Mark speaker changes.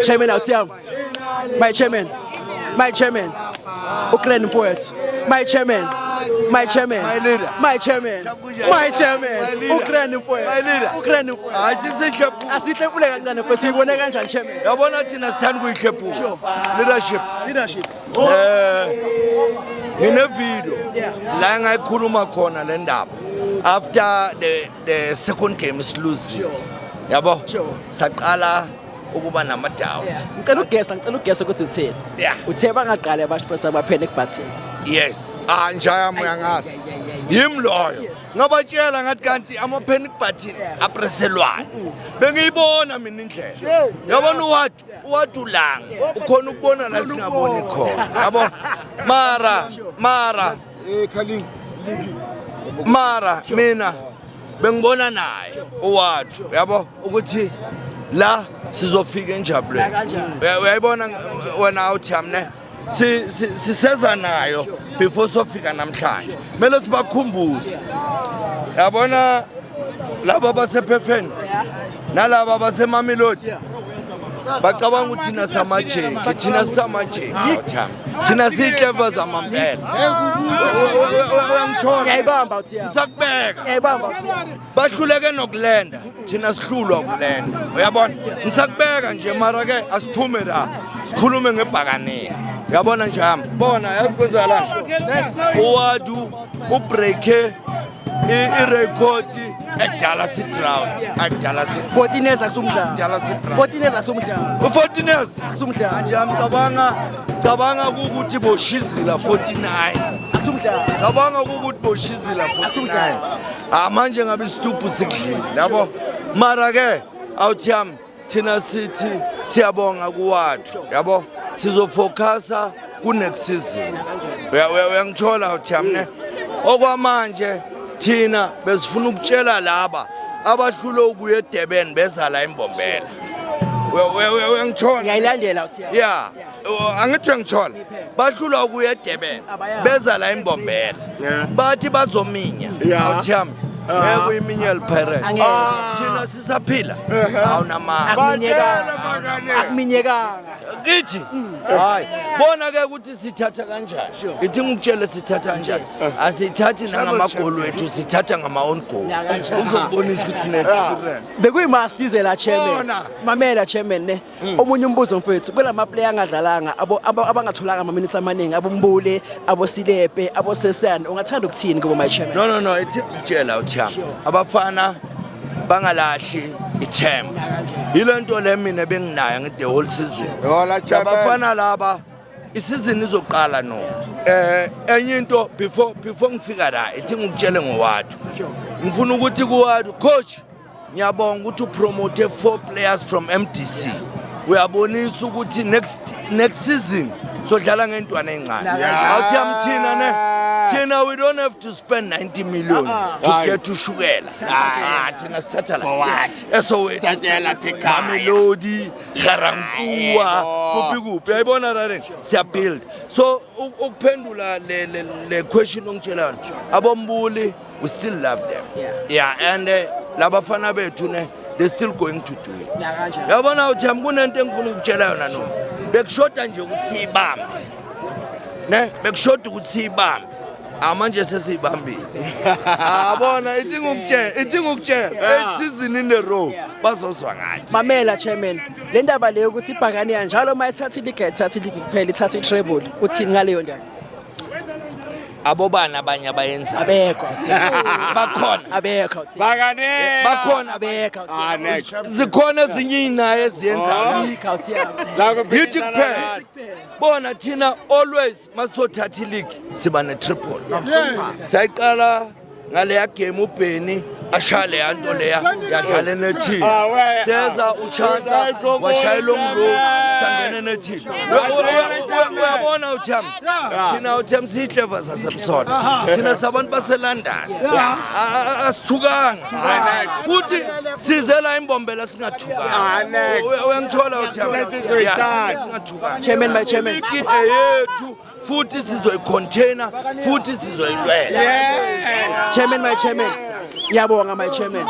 Speaker 1: Chairman, awuthiyami. My chairman. My chairman. Ukraine mfowethu. My chairman. My chairman.
Speaker 2: My leader.
Speaker 1: My chairman. My chairman. Ukraine mfowethu.
Speaker 2: My leader.
Speaker 1: Ukraine mfowethu.
Speaker 2: Hayi, sihlephu.
Speaker 1: Asihlephule kancane mfowethu, uyibone kanjani, chairman?
Speaker 2: Yabona, thina sithanda ukuyihlephula. Leadership.
Speaker 1: Leadership.
Speaker 2: Ngine video la engayikhuluma khona le ndaba after the second game siluzile. Yabo?
Speaker 1: Sure.
Speaker 2: Saqala ukuba nama doubt.
Speaker 1: Ngicela ukugesa ukuthi utheni. Uthe bangaqali abasho first ama-panic button.
Speaker 2: Yes. Ah, njayami, uyangazi. Yimi loyo. Ngabatshela ngathi kanti ama panic button apresselwane. Bengiyibona mina indlela. Yabona uwadu langa. Ukhona ukubona la singaboni khona. Yabo? Mara
Speaker 3: Eh, Khaling, ligi.
Speaker 2: Mara mina bengibona naye uwadu, yabo, ukuthi la sizofika enjabulweni.
Speaker 1: Kanjani?
Speaker 2: Uyayibona wena awuthi ne siseza nayo before sofika namhlanje, kumele sibakhumbuze, yabona, laba basephefeni nalaba basemamelodi bacabanga ukuthi thina samajeki, thina sisamajeki, awuthami, thina siyikleva zamampela. Uyangithola?
Speaker 1: Ngiyayibamba, awuthiyami.
Speaker 2: Ngisakubeka.
Speaker 1: Ngiyayibamba, awuthiyami.
Speaker 2: Bahluleke nokulenda, thina sihlulwa ukulenda, uyabona? Ngisakubeka nje, mara ke asiphume la sikhulume ngebhakaniya, uyabona nje, hamba bona, yazi kwenzakalani, uwadu ubreake irekhodi ekudala si-drought, akudala si
Speaker 1: 14 years akusumdlalo.
Speaker 2: Kudala si-drought.
Speaker 1: 14 years akusumdlalo.
Speaker 2: U-14 years.
Speaker 1: Akusumdlalo.
Speaker 2: Nje amcabanga, cabanga ukuthi boshizila 49.
Speaker 1: Akusumdlalo.
Speaker 2: Cabanga ukuthi boshizila 49. Ah, manje ngabe isituphu sikudlile, yabo? Mara ke awuthiyami, thina sithi siyabonga kuwathu, yabo, sizofocusa ku next season. Uyangithola, awuthiyami, ne? Okwamanje thina besifuna ukutshela laba abahlule ukuya eDurban beza la eMbombela. Uyangithola?
Speaker 1: Ngiyayilandela, awuthiyami.
Speaker 2: Yeah, angithi uyangithola, bahlulwa ukuya eDurban beza la eMbombela, bathi bazominya. Awuthiyami, ngeke uyiminyele Pirate.
Speaker 1: Angeke.
Speaker 2: Thina sisaphila, awunamanga.
Speaker 1: Akuminyekanga. Akuminyekanga.
Speaker 2: Kithi hayi, bona ke ukuthi sithatha kanjani. Ngithi ngikutshele sithatha kanjani, asithathi nangamagoli wethu, sithatha ngama-own goal.
Speaker 1: Nakanjani.
Speaker 2: Uzokubonisa ukuthi sine-experience.
Speaker 1: Bekuyi-must izela, chairman.
Speaker 2: Bona.
Speaker 1: Mamela, chairman, ne omunye umbuzo mfowethu, kulama player angadlalanga, abangatholanga ama-minutes amaningi, abombule, abosilepe, abosesane, ungathanda ukuthini kubo, my chairman?
Speaker 2: No, ithi ngitshela uthiyami, abafana bangalahli ithemba. Yile nto le mina benginayo nge-the whole season.
Speaker 3: Yola, chairman.
Speaker 2: Abafana laba, isizini izoqala, no enye into before ngifika la, ithi ngikutshele ngowathu. Ngifuna ukuthi kuwathu, coach, ngiyabonga ukuthi upromote four players from MDC. Uyabonisa ukuthi next season sodlala ngentwana encane. Awuthi yamthina ne thina we don't have to spend 90 million to get ushukela. Ah, thina sithatha la eSoweto, Mamelodi, Garankuwa, kuphi kuphi, uyayibona rare, siya build. So ukuphendula le question ongitshela yona, abombuli, we still love them. Yeah, and labafana bethu ne, they still going to do it.
Speaker 1: Nakanjani.
Speaker 2: Yabona uthi kunento engifuna ukutshela yona, no bekushoda nje ukuthi siyibambe, ne bekushoda ukuthi siyibambe. Amanje sesiyibambile, abona, ithi ngikutshela eight season in a row bazozwa ngathi.
Speaker 1: Mamela, chairman, le ndaba leyo ukuthi ibhakaniya njalo uma ithatha iligi, ayithatha iligi kuphela, ithatha i-treble, uthini ngaleyo ndaba?
Speaker 2: Abobani abanye abayenzayo?
Speaker 1: Abekho, awuthiyami.
Speaker 2: Bakhona.
Speaker 1: Abekho, awuthiyami.
Speaker 4: Bakane.
Speaker 2: Bakhona.
Speaker 1: Abekho,
Speaker 4: Ah,
Speaker 1: awuthiyami.
Speaker 4: next.
Speaker 2: Zikhona ezinye iy'nayo eziyenzayo.
Speaker 1: Ayikho, awuthiyami.
Speaker 2: Yithi kuphela, bona, thina always masizothatha iligi siba ne-triple. Sayiqala ngaleya game uBenny ashaya leya nto leya yadlala enethini.
Speaker 4: Ah, we.
Speaker 2: Seza uchansa, washaya long row, sangena enethini. Uyabona uthami, thina uthami siyihleva zasemsotho, thina sabantu baseLondon. Asithukanga futhi size la imbombela singathukanga.
Speaker 4: Ah, next.
Speaker 2: Uyangithola uthami?
Speaker 4: Sizoyithatha.
Speaker 2: Singathukanga.
Speaker 1: Chairman, my chairman.
Speaker 2: Iligi eyethu futhi sizoyicontainer futhi sizoyilwela.
Speaker 4: Yeah.
Speaker 1: Chairman, my chairman, ngiyabonga, my chairman.